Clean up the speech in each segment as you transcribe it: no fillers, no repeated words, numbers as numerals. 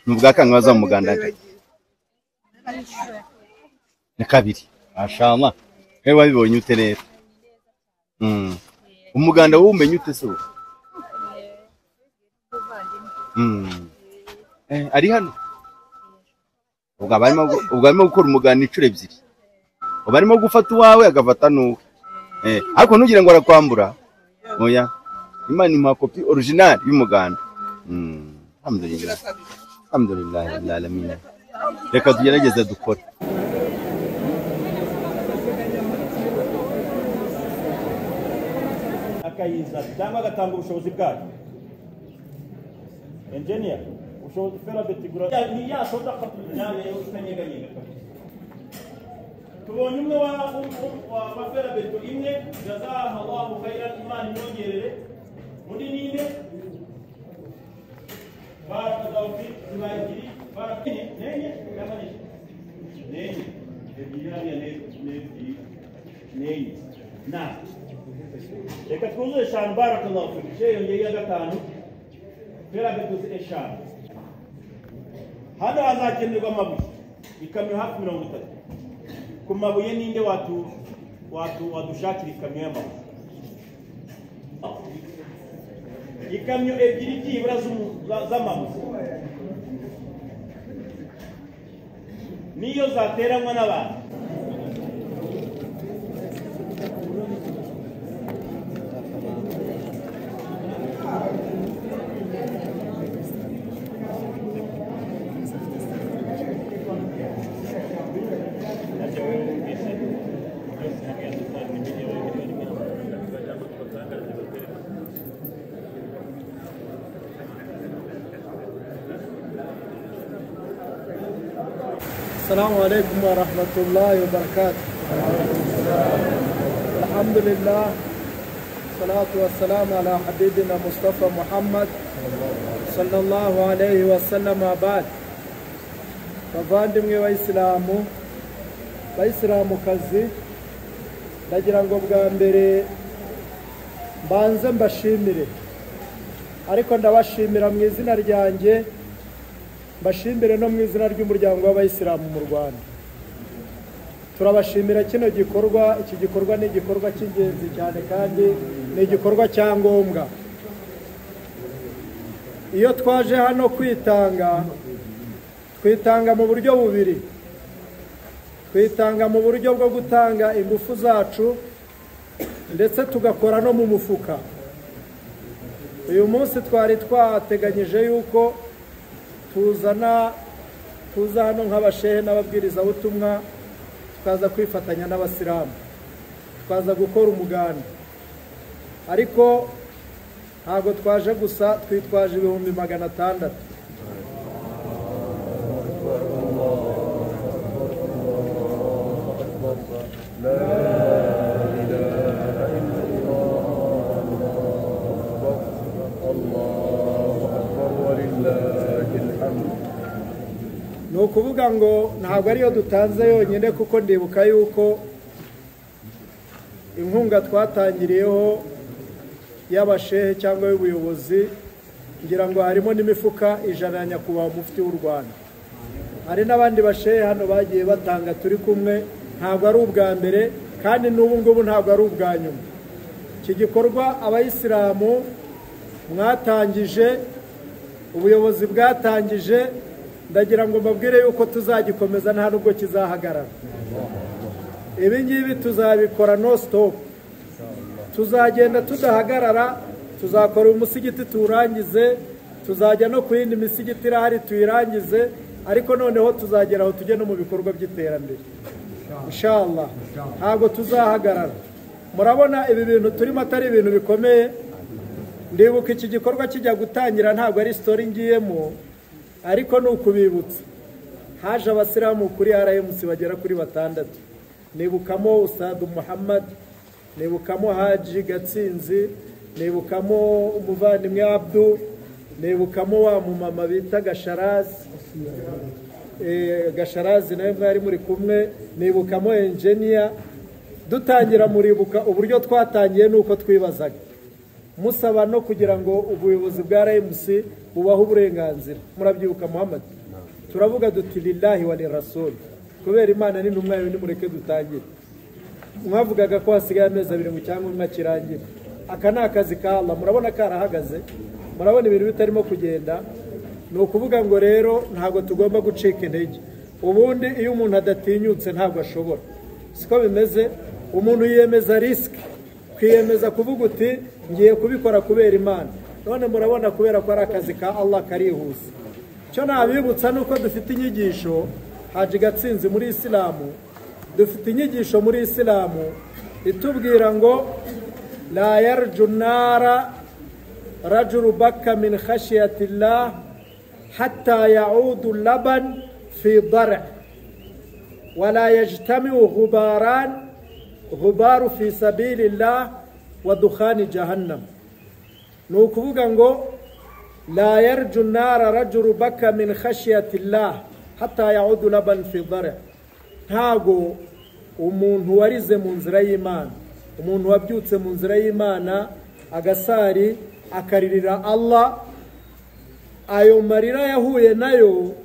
Nubwa mu muganda ni kabiri mashallah. Ewe wabibonye ute rero? Umuganda wowe umenye ute se? Ari hano ubwo barimo gukora umuganda inshuro ebyiri, barimo gufata uwawe agafata n'uwe. Ariko ntugire ngo arakwambura, oya, Imana imuha kopi original y'umuganda. Alhamdulillah, alhamdulillah rabbil alamin. Reka tugerageze dukore. Akayiza cyangwa agatanga ubushobozi bwayo. Engineer ubushobozi fera betigura ni ya soda nawe utanyeganyega. Tubonye umwe wa fera beto imwe, jazaha Allahu khairan, Imana imwongerere. Undi ninde? Barakallahu fi zibaye barakini nenye yamani nenye ebyiri hariya n'ebyiri nenye na reka twuzuze eshanu. Barakallahu fi she yongeye iya gatanu fera beto eshanu. Hano hazakenerwa amabuye ikamyo hafi 30. Ku mabuye ninde wadushakira ikamyo y'amabuye? Ikamyo ebyiri byibura z'amabuye niyo zateranwa n'abantu. السلام عليكم ورحمة الله وبركاته. الحمد لله والصلاة والسلام على حبيبنا مصطفى محمد صلى الله عليه وسلم. بعد bavandimwe bayisilamu bayisilamukazi, ndagira ngo bwa mbere mbanze mbashimire, ariko ndabashimira mu izina ryanjye, mbashimire no mu izina ry'umuryango w'abayisilamu mu Rwanda. Turabashimira kino gikorwa. Iki gikorwa ni igikorwa cy'ingenzi cyane kandi ni igikorwa cya ngombwa. Iyo twaje hano kwitanga, twitanga mu buryo bubiri. Twitanga mu buryo bwo gutanga ingufu zacu ndetse tugakora no mu mufuka. Uyu munsi twari twateganyije yuko tuza hano nk'abashehe n'ababwirizabutumwa, tukaza kwifatanya n'abasilamu, tukaza gukora umuganda. Ariko ntabwo twaje gusa, twitwaje 600,000. Ni ukuvuga ngo ntabwo ariyo dutanze yonyine, kuko ndibuka yuko inkunga twatangiriyeho y'abashehe cyangwa y'ubuyobozi, ngira ngo harimo n'imifuka 100 ya nyakubahwa mufti w'u Rwanda. Hari n'abandi bashehe hano bagiye batanga turi kumwe, ntabwo ari ubwa mbere kandi n'ubu ngubu ntabwo ari ubwa nyuma. Iki gikorwa abayisilamu mwatangije, ubuyobozi bwatangije, ndagira ngo mbabwire yuko tuzagikomeza nta nubwo kizahagarara. Ibi ngibi tuzabikora no stop, tuzagenda tudahagarara Tuzakora umusigiti tuwurangize, tuzajya no ku yindi misigiti irahari tuyirangize, ariko noneho tuzagera aho tujye no mu bikorwa by'iterambere inshallah. Ntabwo tuzahagarara. Murabona ibi bintu turimo atari ibintu bikomeye. Ndibuka iki gikorwa kijya gutangira, ntabwo ari story ngiyemo, ariko ni ukubibutsa. Haje abasilamu kuri RMC bagera kuri 6. Nibukamo Usadu Muhammad, nibukamo Haji Gatsinzi, nibukamo umuvandimwe Abdu, nibukamo wa mumama bita Gasharazi, Gasharazi nawe mwari muri kumwe, nibukamo engineer. Dutangira muribuka uburyo twatangiye nuko twibazaga, musaba no kugira ngo ubuyobozi bwa RMC bubahe uburenganzira. Murabyibuka Muhammad? Turavuga duti lillahi wa lirasul, kubera Imana n'intumwa yayo nimureke dutangire. Mwavugaga ko hasigaye amezi 2 ngo cyangwa umwe akirangira. Aka ni akazi ka Allah. Murabona karahagaze, murabona ibintu bitarimo kugenda. Ni ukuvuga ngo rero ntabwo tugomba gucika intege. Ubundi iyo umuntu adatinyutse ntabwo ashobora, siko bimeze. Umuntu yiyemeza risk, kwiyemeza kuvuga uti ngiye kubikora kubera Imana. None murabona kubera ko ari akazi ka Allah karihuse. Cyo nabibutsa nuko dufite inyigisho Haji Gatsinzi muri Isilamu, dufite inyigisho muri Isilamu itubwira ngo la yarju nara rajulu bakka min khashyatillah hatta ya'udu laban fi dar' wala yajtami'u ghubaran ghubaru fi sabilillah wa dukhani jahannam. Ni ukuvuga ngo la yarju nara rajulu bakka min khashyatillah hatta ya'udu laban fi dar'. Ntago umuntu warize mu nzira y'Imana, umuntu wabyutse mu nzira y'Imana agasari akaririra Allah, ayo marira yahuye nayo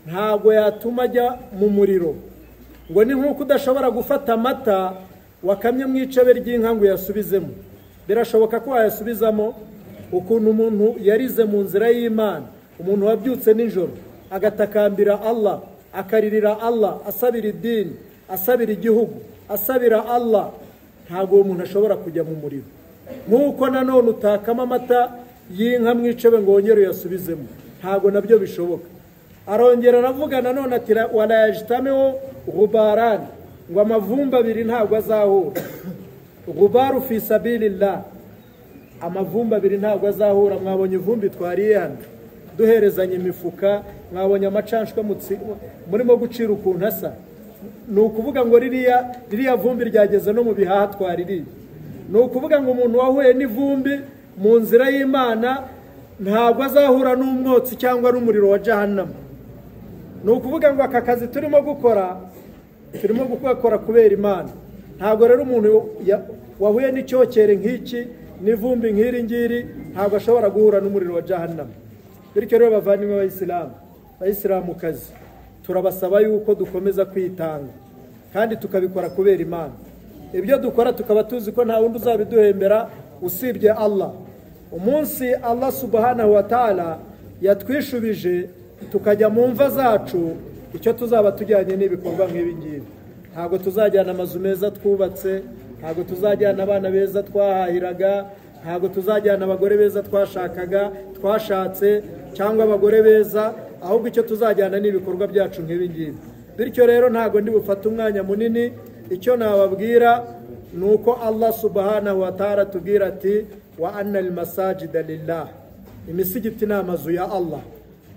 ntago yatuma ajya mu muriro. Ngo ni nkuko udashobora gufata amata wakamye mu icebe ry'inka ngo yasubizemo. Birashoboka ko wayasubizamo? Ukuntu umuntu yarize mu nzira y'Imana, umuntu wabyutse nijoro agatakambira Allah, akaririra Allah, asabira idini, asabira igihugu, asabira Allah, ntabwo uwo muntu ashobora kujya mu muriro. Nkuko nanone utakama amata y'inka mu icebe ngo wongere uyasubizemo, ntabwo nabyo bishoboka. Arongera aravuga nanone ati wala yajtamiu ghubaran, ngo amavumbi abiri ntabwo azahura. Ghubaru fi sabilillah, amavumbi abiri ntabwo azahura. Mwabonye ivumbi twariye hano duherezanya imifuka, mwabonye amacanshwa murimo gucira ukuntu asa. Ni ukuvuga ngo ririya vumbi ryageze no mu bihaha twaririye. Ni ukuvuga ngo umuntu wahuye n'ivumbi mu nzira y'Imana ntabwo azahura n'umwotsi cyangwa n'umuriro wa Jahannam. Ni ukuvuga ngo aka kazi turimo gukora, turimo gukora kubera Imana. Ntabwo rero umuntu wahuye n'icyokere nk'iki n'ivumbi nk'iri ngiri ntabwo ashobora guhura n'umuriro wa Jahannam. Bityo rero bavandimwe b'Abayisilamu, Abayisilamukazi, turabasaba yuko dukomeza kwitanga kandi tukabikora kubera Imana. Ibyo dukora tukaba tuzi ko nta wundi uzabiduhembera usibye Allah. Umunsi Allah subhanahu wa ta'ala yatwishubije tukajya mu mva zacu, icyo tuzaba tujyanye n'ibikorwa nk'ibi ngibi. Ntabwo tuzajyana amazu meza twubatse, ntabwo tuzajyana abana beza twahahiraga, ntabwo tuzajyana abagore beza twashakaga twashatse cyangwa abagore beza, ahubwo icyo tuzajyana n'ibikorwa byacu nk'ibi ngibi. Bityo rero ntabwo ndi bufate umwanya munini. Icyo nababwira ni uko Allah subhanahu wa ta'ala tubwira ati wa anna al-masajida lillah, imisigiti ni amazu ya Allah.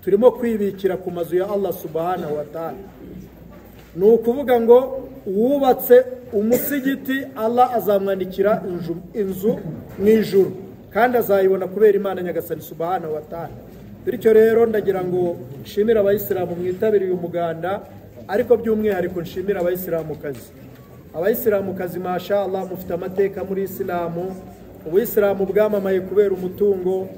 Turimo kwibikira ku mazu ya Allah subhanahu wa ta'ala. Ni ukuvuga ngo uwubatse umusigiti Allah azamwandikira inzu mu ijuru, kandi azayibona kubera Imana Nyagasani subhanahu wa ta'ala. Bityo rero ndagira ngo nshimire abayisilamu mwitabiriye umuganda, ariko by'umwihariko nshimire abayisilamukazi. Abayisilamukazi masha Allah mufite amateka muri Isilamu. Ubuyisilamu bwamamaye kubera umutungo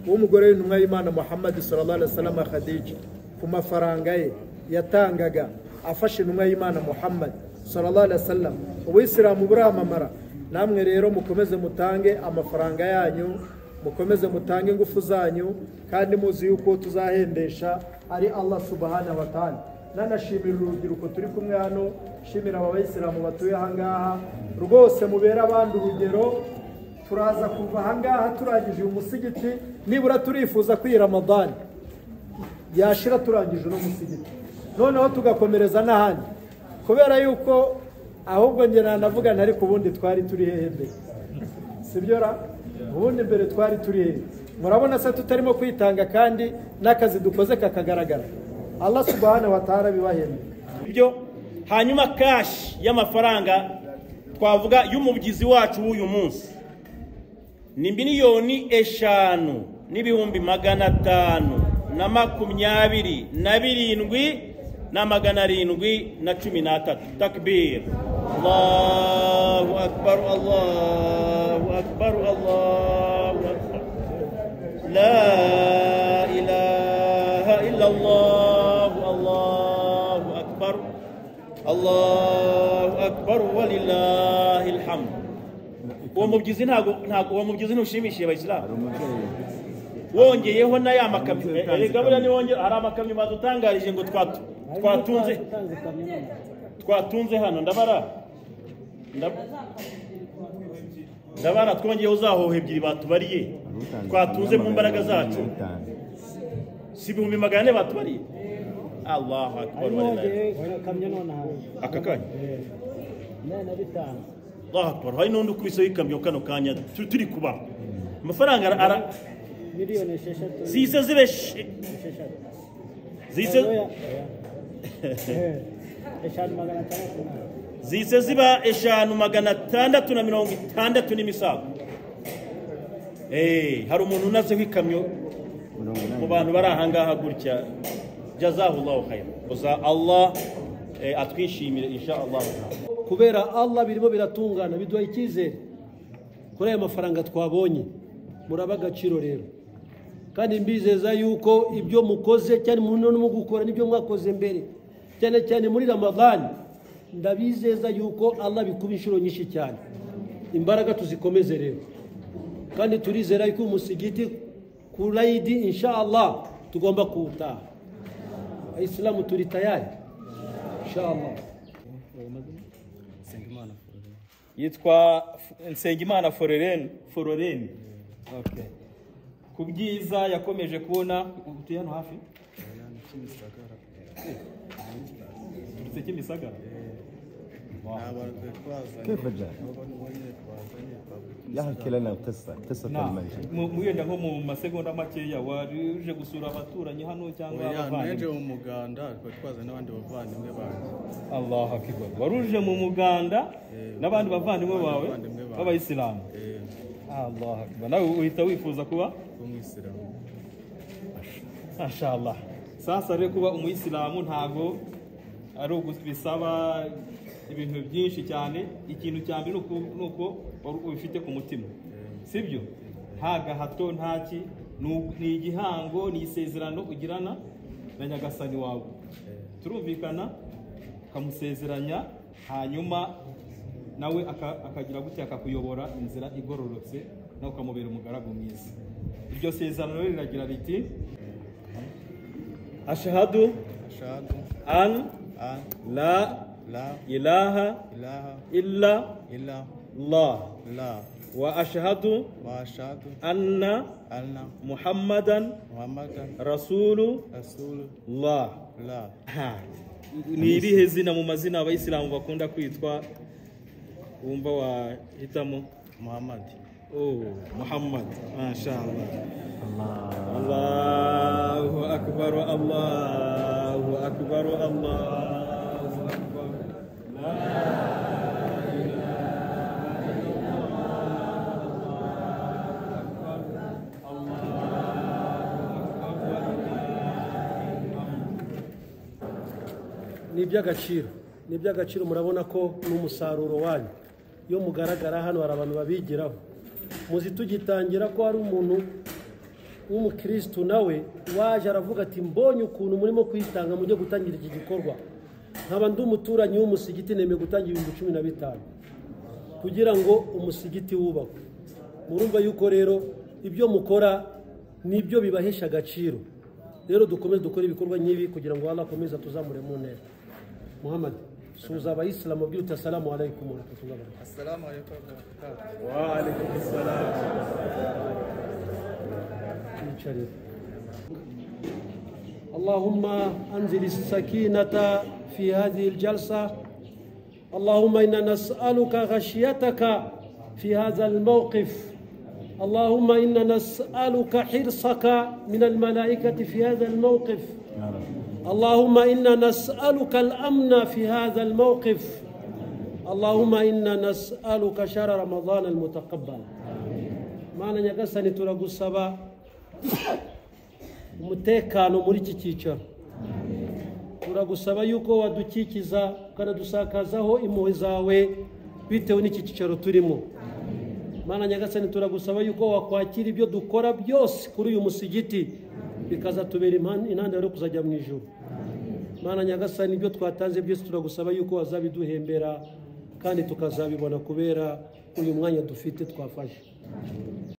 w'umugore w'intumwa y'Imana Muhammad sallallahu alaihi wasallam Khadija, ku mafaranga ye yatangaga afashe intumwa y'Imana Muhammad sallallahu alaihi wasallam. Ubuyisilamu buramamara. Namwe rero mukomeze mutange amafaranga yanyu, mukomeze mutange ingufu zanyu, kandi muzi yuko tuzahembesha ari Allah subhanahu wa ta'ala. Nanashimira urubyiruko turi kumwe hano, shimira abayisilamu batuye aha ngaha, rwose mubera abandi urugero. Turaza kuva ahangaha turangije uyu musigiti, nibura turifuza ko iyi Ramadani yashira turangije uno musigiti, noneho tugakomereza n'ahandi, kubera yuko ahubwo njye nanavuga ntari ku bundi twari turi hehe mbere, sibyo ra? Ubundi mbere twari turi hehe? Murabona se tutarimo kwitanga kandi n'akazi dukoze kakagaragara. Allah subhanahu wa ta'ala bibahembe ibyo. Hanyuma cash y'amafaranga twavuga y'umubyizi wacu w'uyu munsi ni 5,527,713. Takbir. Allahu akbar, Allahu akbar, Allahu akbar, la ilaha illa Allah, Allahu akbar, Allahu akbar, walillahil hamd. Uwo mubyizi ntago uwo mubyizi ntushimishije abayisilamu. Wongeyeho na ya makamyo, erega buriya ni wonge hari amakamyo badutangarije ngo twatunze hano. Ndabara twongeyeho uzahoha ebyiri batubariye twatunze mu mbaraga zacu, si 400,000 batubariye. Allahu akbar. Aka kanya Allahu akbar. Hari n'undi ukubise ikamyo kano kanya turi kuba amafaranga ara 6 zise zibe zise zise ziba 5,660 n'imisago. Hari umuntu unazeho ikamyo mu bantu bari ahangaha gutya. Jazahullahu khair. Gusa Allah atwishimire insha Allah. Kubera Allah birimo biratungana, biduha icyizere kuri aya mafaranga twabonye. Muraba agaciro rero, kandi mbizeza yuko ibyo mukoze cyane mu gukora n'ibyo mwakoze mbere, cyane cyane muri Ramadhan, ndabizeza yuko Allah bikuba inshuro nyinshi cyane. Imbaraga tuzikomeze rero, kandi turizera yuko umusigiti kuraidi insha Allah tugomba kuwutaha. Abayisilamu turi tayari insha Allah. Yitwa Nsengimana Fororene. Okay. Ku byiza yakomeje kubona, utuye hano hafi? Turutse Kimisagara. كيف جاء؟ يحكي لنا القصة، قصة المنزل. Mugenda nko mu masegonda makeya, wari uje gusura abaturanyi hano cyangwa abavandimwe? Naje mu muganda, twari twazanye n'abandi bavandimwe banjye. Allahu akbar. Wari uje mu muganda n'abandi bavandimwe bawe b'abayisilamu? Allahu akbar. Nawe uhita wifuza kuba umuyisilamu? Mashallah. Sasa rero kuba umuyisilamu ntago ari bisaba ibintu byinshi cyane. Ikintu cya mbere nuko ubifite ku mutima, sibyo? Nta gahato, ntaki, ni igihango, ni isezerano ugirana na Nyagasani wawe. Turumvikana, ukamusezeranya, hanyuma nawe akagira gutya akakuyobora inzira igororotse, nawe ukamubera umugaragu mwiza. Iryo sezerano riragira riti: ashhadu an la ilaha illa Allah wa ashhadu anna Muhammadan Rasulullah. Ni irihe zina mu mazina abayisilamu bakunda kwitwa wumva wahitamo? Muhammad. Oh, Muhammad. Mashallah. Allahu akbar, Allahu akbar, Allahu akbar. La ilaha illallah, Allahu akbar, Allahu akbar. Ni iby'agaciro, ni iby'agaciro. Murabona ko n'umusaruro wanyu iyo mugaragara hano hari abantu babigiraho. Muzi tugitangira ko hari umuntu w'umukristo nawe waje aravuga ati mbonye ukuntu murimo kwitanga mujye gutangira iki gikorwa, nkaba ndi umuturanyi w'umusigiti nemeye gutanga 15,000 kugira ngo umusigiti wubakwe. Murumva yuko rero ibyo mukora nibyo bibahesha agaciro. Rero dukomeze dukore ibikorwa nk'ibi kugira ngo Allah akomeze atuzamure mu ntera. Muhammad, Suhuza abayisilamu ubwire uti assalamu alaikum warahmatullahi wabarakatuh. Assalamu alaikum warahmatullahi. Wa alaikum assalam. اللهم أنزل السكينة في هذه الجلسة. اللهم إنا نسألك غشيتك في هذا الموقف. اللهم إنا نسألك حرصك من الملائكة في هذا الموقف. اللهم إنا نسألك الأمن في هذا الموقف. اللهم إنا نسألك شهر رمضان المتقبل. Mana nyagasani, turagusaba umutekano muri iki cyicaro. Turagusaba yuko wadukikiza ukanadusakazaho impuhwe zawe bitewe n'iki cyicaro turimo. Mana nyagasani, turagusaba yuko wakwakira ibyo dukora byose kuri uyu musigiti, bikazatubera intandaro yo kuzajya mu ijuru. Mana nyagasani, ibyo twatanze byose turagusaba yuko wazabiduhembera kandi tukazabibona kubera uyu mwanya dufite twafashe.